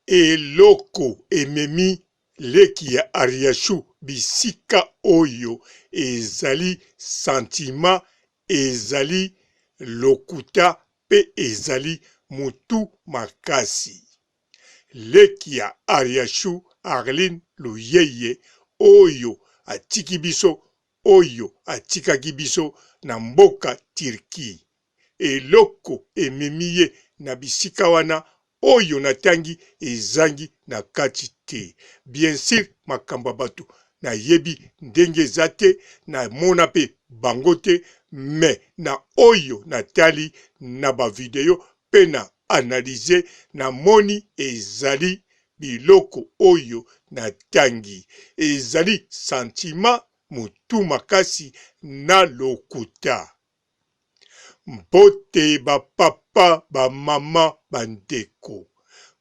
Eloko ememi leki ya Ariachou bisika oyo ezali sentiment ezali lokuta pe ezali mutu makasi. Leki ya Ariachou Arline Luyeye oyo atiki biso oyo atikaki biso na mboka Turquie eloko ememi ye na bisika wana oyo natangi ezangi na kati te. Bien sur makambo ya batu nayebi ndenge eza te, namona pe bango te mais na oyo natali na ba video pe na analyse namoni ezali biloko oyo natangi ezali sentiment, mutu makasi na lokuta. Mbote ba papa ba maman ba ndeko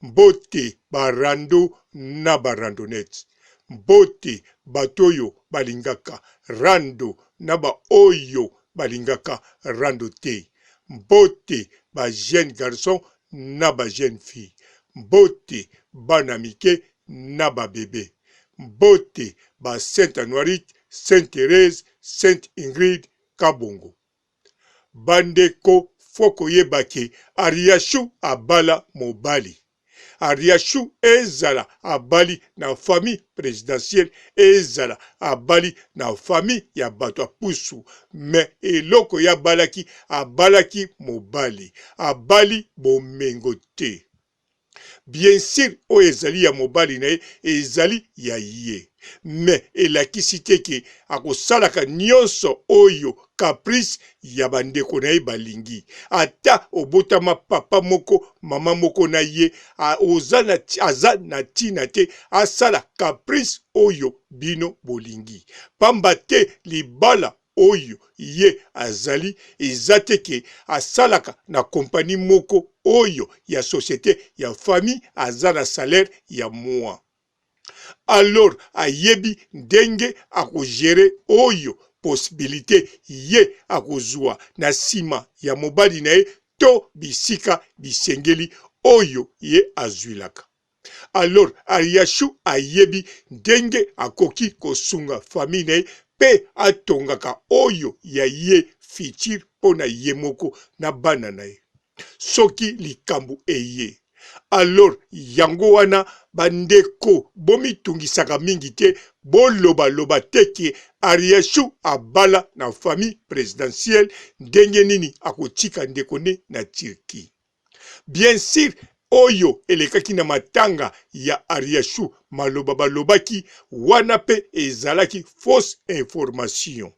mbote ba rando na ba randonnettes mbote bato oyo balingaka rando na ba oyo balingaka rando te mbote ba jeunes garçons na ba jeunes filles mbote bana mike na ba bebe mbote ba saint Anuarite saint Therese sainte Ingrid Kabongo. Ba ndeko faut koyeba ke Ariachou abala mobali. Ariachou ezala abali na famille presidentielle ezala abali na famille ya bato ya pusu mais eloko ye abalaki abalaki mobali abali bomengo te. Bien sur oyo ezali ya mobali na ye ezali ya ye mais elakisi te ke akosalaka nionso oyo caprice ya ba ndeko na ye balingi. Ata obotama papa moko mama moko na ye oza na aza na tina te asala caprice oyo bino bolingi pamba te libala oyo ye azali eza te ke asalaka na compagnie moko oyo ya societe ya famille aza na salaire ya mois alors ayebi ndenge ako gerer oyo possibilite ye akozua na sima ya mobali na ye to bisika bisengeli oyo ye azuilaka. Alors Ariachou ayebi ndenge akoki kosunga famille na ye pe atongaka oyo ya ye futur po na ye moko na bana na ye soki likambu eye. Alors yango wana ba ndeko bomitungisaka mingi te boloba loba te ke Ariachou abala na famille presidentielle ndenge nini akotika ndeko ne na Turquie. Bien sur oyo elekaki na matanga ya Ariachou maloba balobaki wana pe ezalaki fausse information.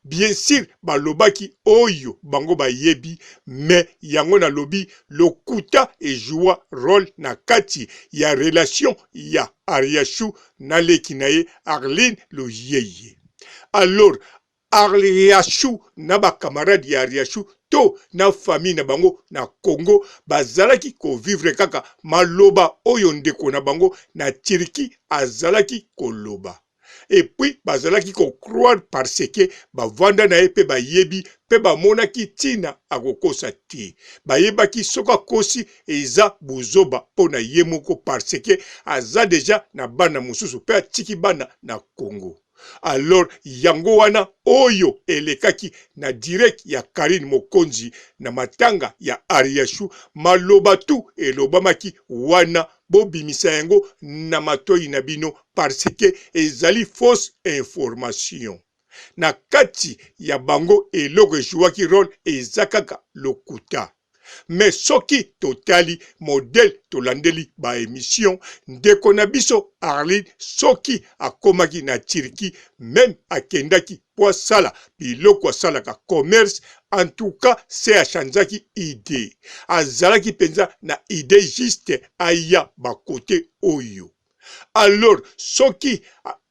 Bien sur balobaki oyo bango bayebi mais yango nalobi lokuta e joua role na kati ya relation ya Ariachou na leki na ye Arline Luyeye. Alors Ariachou na ba camarades ya Ariachou to na famille na bango na Congo bazalaki ko vivre kaka maloba oyo ndeko na bango na Turquie azalaki koloba. Et puis bazalaki ko croire parce que bavanda na ye pe bayebi pe bamonaki tina akokosa te. Bayebaki soki akosi eza buzoba po na ye moko parce que aza dejà na bana mosusu pe atiki bana na Congo. Alors yango wana oyo elekaki na direct ya Carine Mokonzi na matanga ya Ariachou maloba tout elobamaki wana bobimisa yango na matoyi na bino parce que ezali fausse information. Na kati ya bango eloko ejouaki role eza kaka lokuta. Mais soki totali modèle tolandeli ba emission ndeko na biso Arline soki akomaki na Turquie meme akendaki po asala biloko asalaka commerce en tout cas se a changeaki idee azalaki penza na idee juste aya ba cote oyo. Alors soki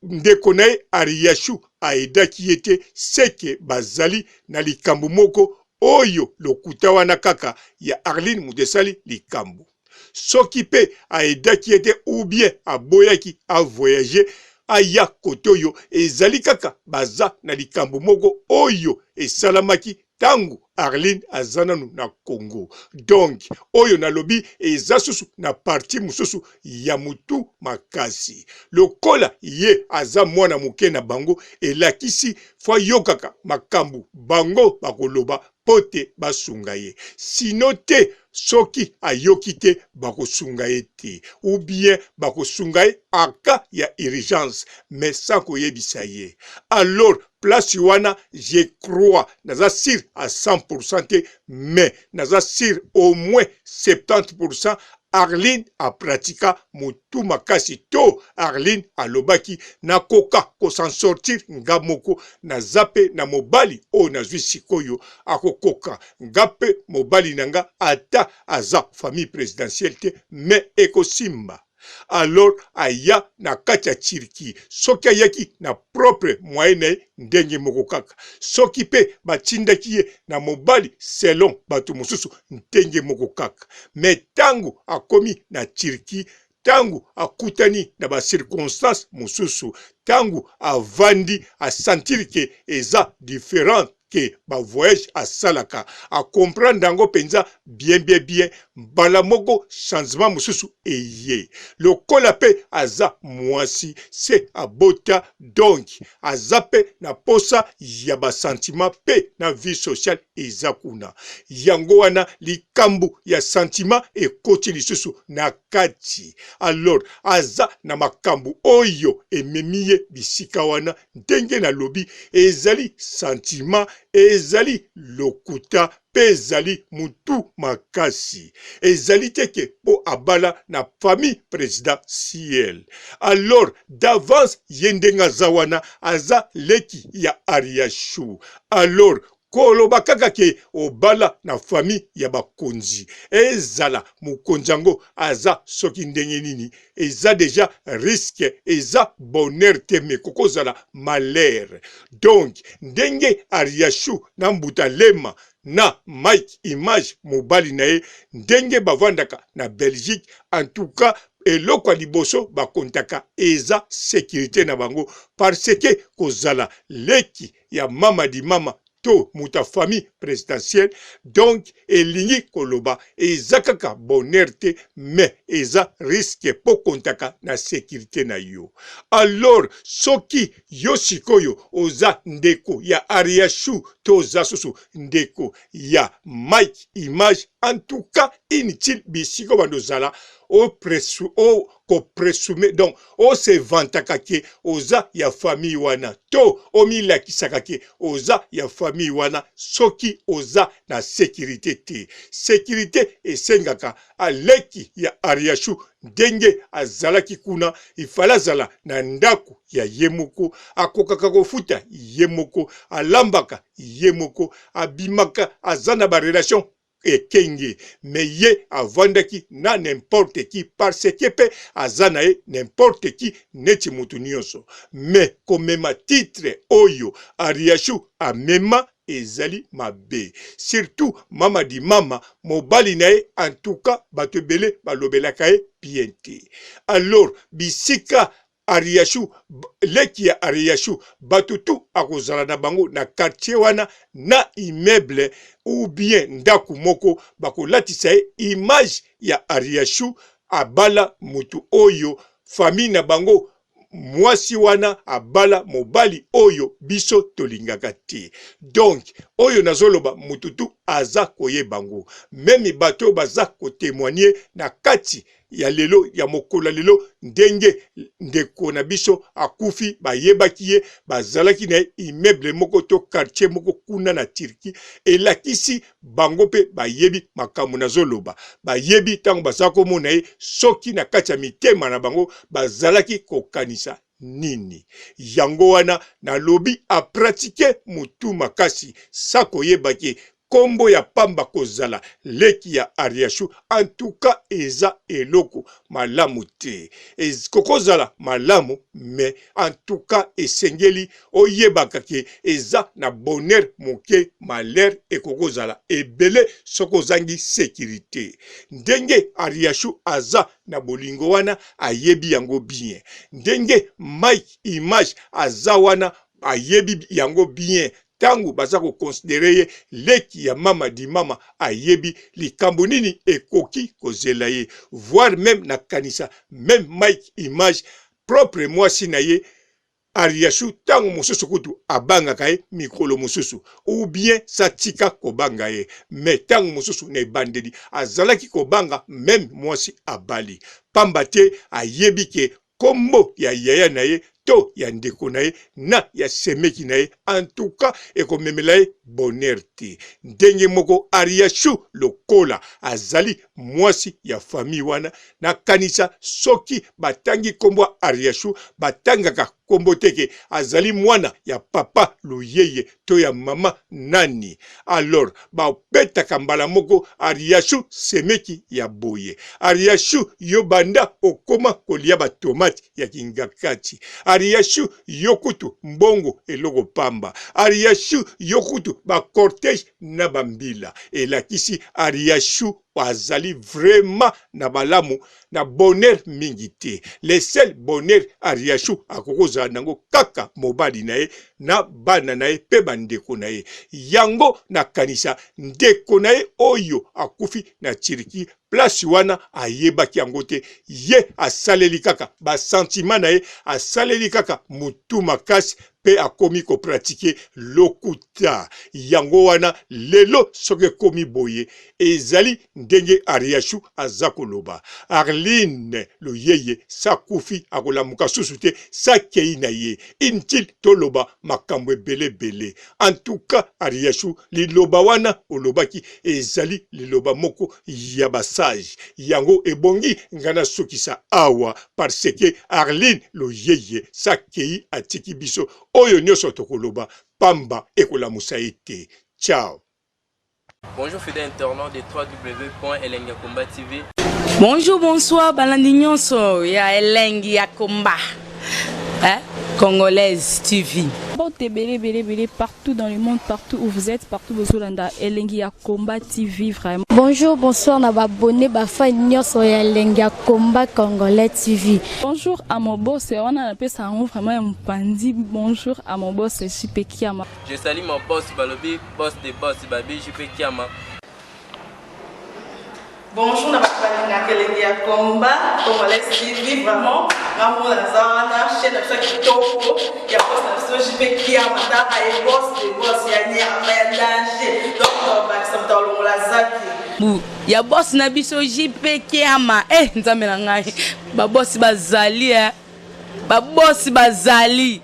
ndeko na ye Ariachou a aidaki ye te seke bazali na likambo moko oyo lokuta wana kaka ya Arline mutu esali likambo. Soki pe a aidaki ye te ou bien aboyaki a voyager aya kote oyo ezali kaka baza na likambo moko oyo esalamaki tango. Arline aza nanu na Congo. Donc oyo nalobi eza susu na partie mosusu ya mutu makasi. Lokola ye aza mwana moke na bango elakisi fo ayokaka makambu bango bakoloba mpo te basunga ye. Sinon te soki ayoki te bakosunga ye te ou bien bakosunga ye en cas ya urgence mais sans koyebisa ye. Alors place wana je crois naza sur à 100% te mais naza sur au moins 70% Arline a pratika mutu makasi to Arline alobaki nakoka ko s'en sortir nga moko naza pe na mobali oyo nazui sikoyo akokoka nga pe mobali na nga ata aza famille presidentielle te mais ekosimba. Alors aya na kati ya Turquie soki ayaki na propre moyen na ye ndenge moko kaka soki pe batindaki ye na mobali selon bato mosusu ndenge moko kaka mais tango akomi na Turquie tango akutani na ba circonstances mosusu tango avandi a sentir que eza different que ba voyage asalaka a comprendre yango penza bien bien bien mbala moko changement mosusu eye lokola pe aza muasi se abota donc aza pe na posa ya ba sentiment pe na vie sociale eza kuna yango wana likambu ya sentiment ekoti lisusu na kati alors aza na makambu oyo ememi ye bisika wana Ndenge nalobi, ezali sentiment, ezali lokuta pe ezali mutu makasi. Ezali te ke po abala na famille presidentielle. Alors d'avance ye ndenge aza wana aza leki ya Ariachou. Alors Koloba kaka ke obala na famille ya bakonzi ezala mokonzi yango aza soki ndenge nini eza dejà risque eza bonheur te mais kokozala malheur donc ndenge Ariachou na mbuta lema na Mike image mobali na ye ndenge bavandaka na Belgique en tout cas eloko ya liboso bakontaka eza securite na bango parce que kozala leki ya mama di mama to moto ya famille presidentielle donc elingi koloba eza kaka bonheur te mais eza risque po kontaka na securite na yo alors soki yo sikoyo oza ndeko ya Ariachou to oza susu ndeko ya Mike image en tout cas inutile bisika obanda ozala o presu o ko presume donc o se vantaka ke oza ya famille wana to omilakisaka ke oza ya famille wana soki oza na securite te. Securite esengaka aleki ya Ariachou ndenge azalaki kuna il fallait azala na ndaku ya ye moko, akokaka kofuta ye moko, alambaka ye moko, abimaka aza na ba relation ekenge mais ye avandaki na n'importe qui parce que pe aza na ye n'importe qui neti mutu nionso mais komema titre oyo Ariachou amema ezali mabe surtout mama di mama mobali na ye en tout cas batu ebele balobelaka ye bien te alors bisika Ariachou leki ya Ariachou batu tout akozala na bango na quartier wana na immeuble ou bien ndaku moko bakolatisa ye image ya Ariachou abala mutu oyo famille na bango mwasi wana abala mobali oyo biso tolingaka te donc oyo nazoloba mutu tout aza koyeba ngo meme bato oyo baza ko temoigner na kati ya lelo ya mokolo ya lelo ndenge ndeko na biso akufi bayebaki ye bazalaki na ye immeuble moko to quartier moko kuna na Turquie elakisi bango mpe bayebi makambo nazoloba bayebi ntango baza komona ye soki na kati ya mitema na bango bazalaki kokanisa nini yango wana nalobi apratike mutu makasi sa koyeba ke kombo ya pamba kozala leki ya Ariachou en tout cas eza eloko malamu te kokozala malamu mais en tout cas esengeli oyebaka ke eza na bonheur moke malheur ekokozala ebele soki ozangi securite ndenge Ariachou aza na bolingo wana ayebi yango bien ndenge Mike image aza wana ayebi yango bien. Tango baza ko considerer ye leki ya mama di mama ayebi likambo nini ekoki kozela ye voir meme na kanisa meme Mike image propre mwasi na ye Ariachou tango mosusu kutu abangaka ye mikolo mosusu ou bien satika kobanga ye mais tango mosusu na ebandeli azalaki kobanga meme mwasi abali pamba te ayebi ke kombo ya yaya na ye to ya ndeko na ye na ya semeki na ye en tout cas ekomemela ye bonheur te. Ndenge moko Ariachou lokola azali mwasi ya famille wana nakanisa soki batangi kombo ya Ariachou batangaka kombo te ke azali mwana ya papa Luyeye to ya mama nani alors babetaka mbala moko Ariachou semeki ya boye Ariachou yo banda okoma kolia ba tomate ya kingakati Ariachou yo kutu mbongo eloko pamba Ariachou yo kutu ba cortège na ba mbila elakisi Ariachou azali vraiment na balamu na bonheur mingi te le seul bonheur Ariachou akoki kozala nango kaka mobali na ye na bana na ye pe ba ndeko na ye yango nakanisa ndeko na ye oyo akufi na Turquie place wana ayebaki yango te ye asaleli kaka ba sentiment na ye asaleli kaka mutu makasi pe akomi ko pratiquer lokuta yango wana lelo soki ekomi boye ezali ndenge Ariachou aza koloba Arline Luyeye sakufi akolamuka susu te sakeyi na ye inutile toloba makambo ebele ebele en tout cas Ariachou liloba wana olobaki ezali liloba moko ya ba sage yango ebongi nga nasukisa awa parce que Arline Luyeye sakeyi atiki biso oyo nioso tokoloba pamba ekolamusa ye te ciao. Bonjour fidèle internaute de www.elengiyakomba TV. Bonjour, bonsoir, balandi nyonso ya elengi ya combat. Hein? Congolaise TV. Mbote ebele ebele ebele partout dans le monde partout où vous êtes partout bozolanda elengi ya combat TV vraiment. Bonjour, bonsoir na ba abonné ba fan nyonso ya elengi ya combat congolais TV. Bonjour à mon boss wana napesa yango vraiment ya mopanzi bonjour à mon boss JP Kiama. Je salue mon boss balobi boss de boss babi JP Kiama. Bonjour na bato balingaka elengi ya combat congolais TV vraiment nga moko naza wana chaîne na biso ya kitoko ya boss na biso JP Kiama taka ye boss de boss ya nyama ya danger donc tobakisa moto alongola zaki bu ya boss na biso JP Kiama eh nzambe na ngai ba boss bazali eh ba boss bazali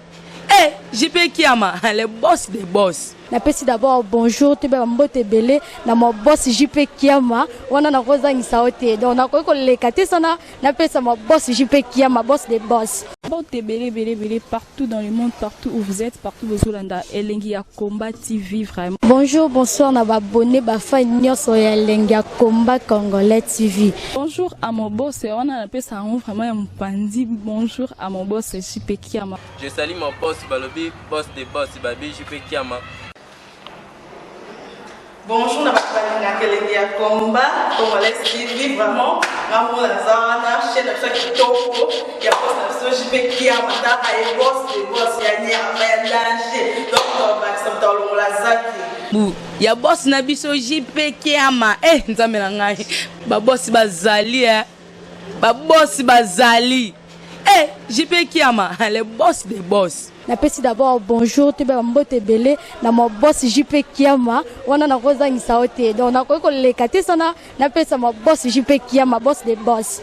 eh JP Kiama le boss de boss. Napesi d'abord bonjour toyeba ba mbote ebele na mon boss JP Kiama wana nakozangisa yo te donc nakoki koleka te sana napesa mon boss JP Kiama boss de boss. Mbote ebele ebele ebele partout dans le monde partout où vous êtes partout bozolanda elengi ya combat TV vraiment. Bonjour bonsoir na ba abonne ba fan nionso ya elengi ya combat congolais TV. Bonjour à mon boss wana napesa yango vraiment ya mopanzi bonjour à mon boss JP Kiama. Je salue mon boss balobi boss de boss babi JP Kiama. Bonjour na bato balingaka elengi ya combat congolais TV vraiment nga moko naza wana chaîne na biso ya kitoko ya boss na biso JP Kiama taka ye boss de boss ya nyama ya danger donc tobakisa moto alongola zaki bu ya boss na biso JP Kiama eh nzambe na ngai ba boss bazali eh ba boss bazali eh JP Kiama le boss de boss. Napesi d'abord bonjour toyeba ba mbote ebele na mon boss JP Kiama wana nakozangisa yo te donc nakoki koleka te sana napesa mon boss JP Kiama boss de boss.